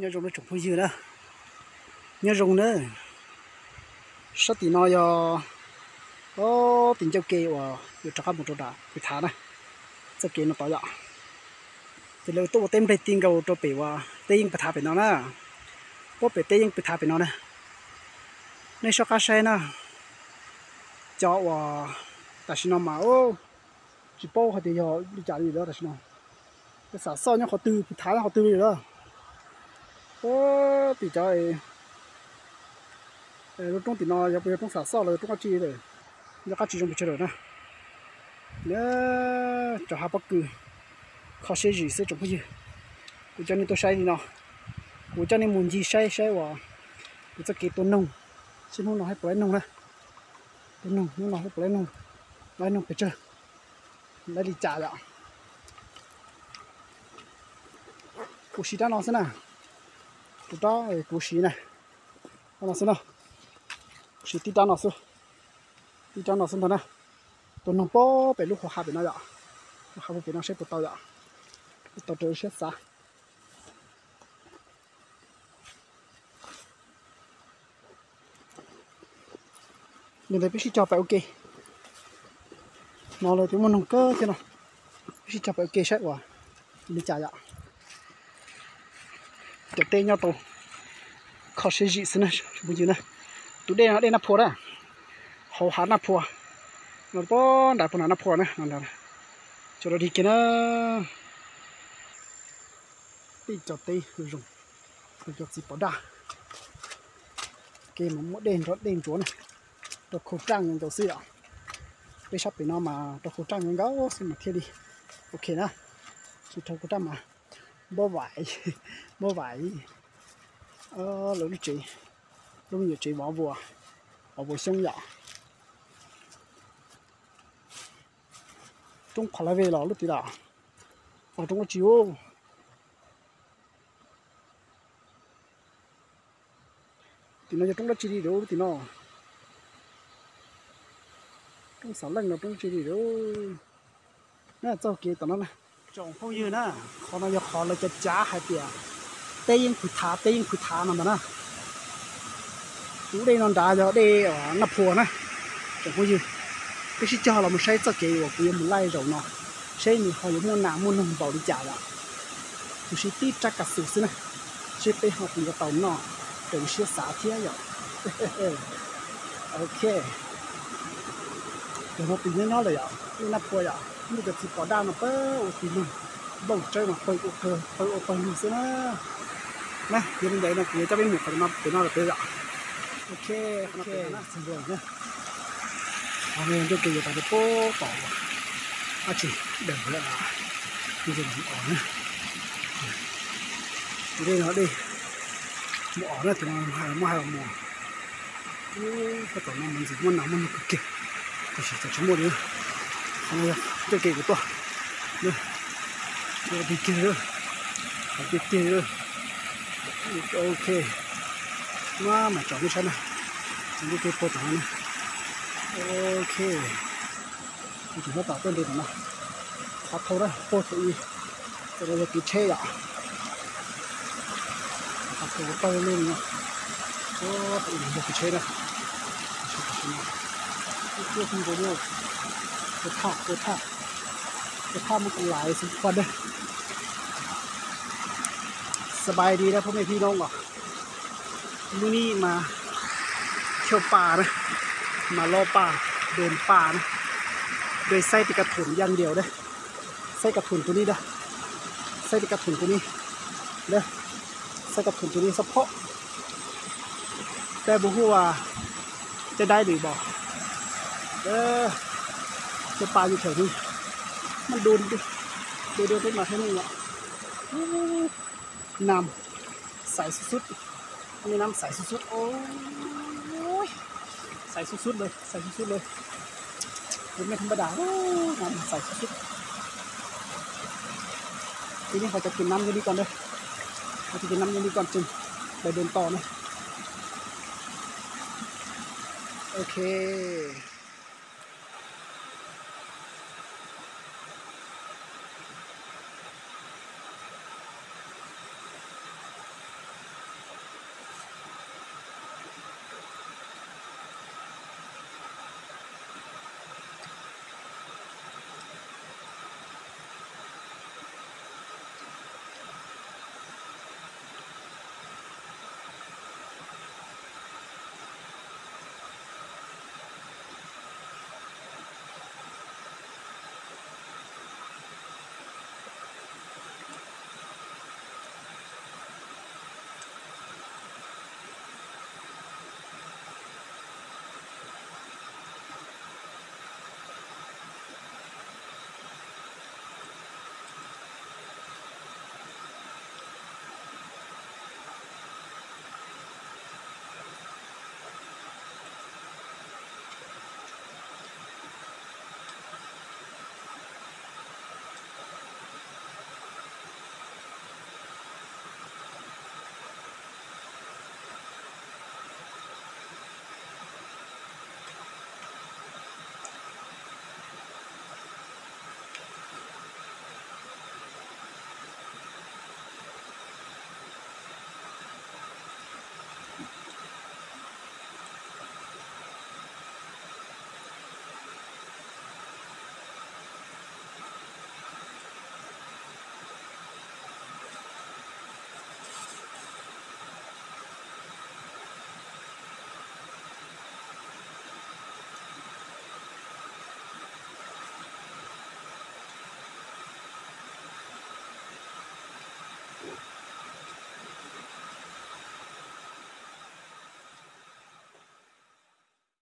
Nyob zoo tsoom phooj ywg na, nyob zoo na. Sab tim no yog, o, tim ncauj ke uas yuav rov qab mus rau nram Pwm Thav na, txoj kev no tod yom. Ces lawv tuaj ua teb nplej ti nkaus rau pem uas teb yeeb Pwm Thav pem no na, puag pem teb yeeb Pwm Thav pem no na. Nej soj qab saib na, cov uas tam sim no mas tsis paub hais tias yog li cas li lawm tam sim no. Peb xav xoj nyob qhov twg, Pwm Thav nyob qhov twg li lawm. Puag tim cov lub roob tim no yog puas yog roob xav xoj los yog roob qab tsi lawm, yog qab tsi zoo pes tsawg lawm na. Rov hav pob kws kho siab zim xwb tsoom phooj ywg. Kuv coj nej tuaj saib li no, kuv coj nej mus ncig saib saib uas kuv txoj kev tua noog, seb hnub no hab puas laib noog na. Tua noog hnub no hab puas laib noog, laib noog pes tsawg, laib li cas yom. Kuv siv rab no xwb na, tus rab kuv siv na, rab no xwb na, kuv siv tib rab no xwb, tib rab no xwb ntag na. Tua noog puag pem lub hauv hav pem no yom, lub hav puag pem no saib puas tau yom, puas tau raws siab xav. Yog ntawd peb sib cog pem ua ke, no lawv twb muaj noog kawg thiab no, peb sib cog pem ua ke saib ua li cas yom. Cov teb nyob tau kho siab zim xwb na, phooj ywg na. Tus dej no dej Naj Phua na, hauv hav Naj Phua, no puag nrad puag nrad Naj Phua na, cov dog dig kiag na. Tib cov teb zoo, cov txiv pos daj, kev mas muaj dej nrov dej ntsuav na, rau khau raj nkaus xwb yom. Peb sab pem no mas rau khau raj nkaus xwb mas thiaj li ok na, tsis rau khau raj mas npab vais, npab vais lawv lub tsev, lub me nyuam tsev vov vuas, vov vuas xyoob yom. Roob qhov laj vej los lub tim los, roob dab tsi ub. Tim no yog roob dab tsi li lub tim no, roob xav leej no roob dab tsi li lub. Na txoj kev tom no na, tsoom phooj ywg na, qhov no yog qhov lawv cav cav hais tias teb yeeb Pwm Thav, teb yeeb Pwm Thav no ntag na. Tus dej no nrad yog dej Naj Phua na. Tsoom phooj ywg, peb sib cog los mus saib txoj kev uas kuv yuav mus laij zaum no, seb nws ho yuav muaj nas muaj noog npaum li cas yom. Kuv siv tib rab kav xus xwb na, seb peb ho puas yuav tau noj raws siab xav thiab yom. Ok, yog no tus nyob nyob lawm yom, nej Naj Phua yom, nej cov txiv pos daj no pab ua tig lug, nplooj tsawb mas pawg ua pawg lug xwb na. Na yog li ntawd no kuv yuav coj peb mus qhov no pem no lawm peb yom. Ok, ok, na, ncauj ke yuav tas pem pem tom dab tsi, dawm os na, dej no dej mus os na, tus no muab hais los mus. Tab tom no mas ntxim muaj nas muaj noog kawg kiag, tiam sis tseem tsis muaj li. Qhov no yog ncauj ke kuv tuaj, ncauj ke kiag, qhov tiag tiag. Ok, no mas tsom nej saib na, tsom ncauj ke puag tom no na. Ok, kuv tseem tab tom tuaj ntev tom no, qhov thau na puag thaum ub, txawm no yog kev tsheb yom. Qhov thau ua tau li no, thaum ub yog kev tsheb na. Tam sim no, ua thaj, ua thaj, ua thaj mus kom lais xung quanh na. สบายดี นะพ่อแม่พี่น้อง os. Hnub no mas เที่ยวป่านะ, mas lov pas, เดินป่านะ, โดยใช้จักรยานยนต์อย่างเดียวนะ, ใช้จักรยานยนต์ตัวนี้นะ, ใช้จักรยานยนต์ตัวนี้นะ, ใช้จักรยานยนต์ตัวนี้เฉพาะ. แต่บ่ฮู้ว่าจะได้หรือบ่ เออ เที่ยวป่าอยู่แถวนี้ มันโดน โดน โดนต้นไม้แค่นี้อ่ะ น้ำใสสุดๆ มีน้ำใสสุดๆ โอ้ย ใสสุดๆ เลย ใสสุดๆ เลย เป็นไม่ธรรมดา โอ้ย น้ำใสสุดๆ ทีนี้เขาจะกินน้ำอยู่นี่ก่อนเด้อ เขาจะกินน้ำอยู่นี่ก่อนจึงไปเดินต่อนะ โอเค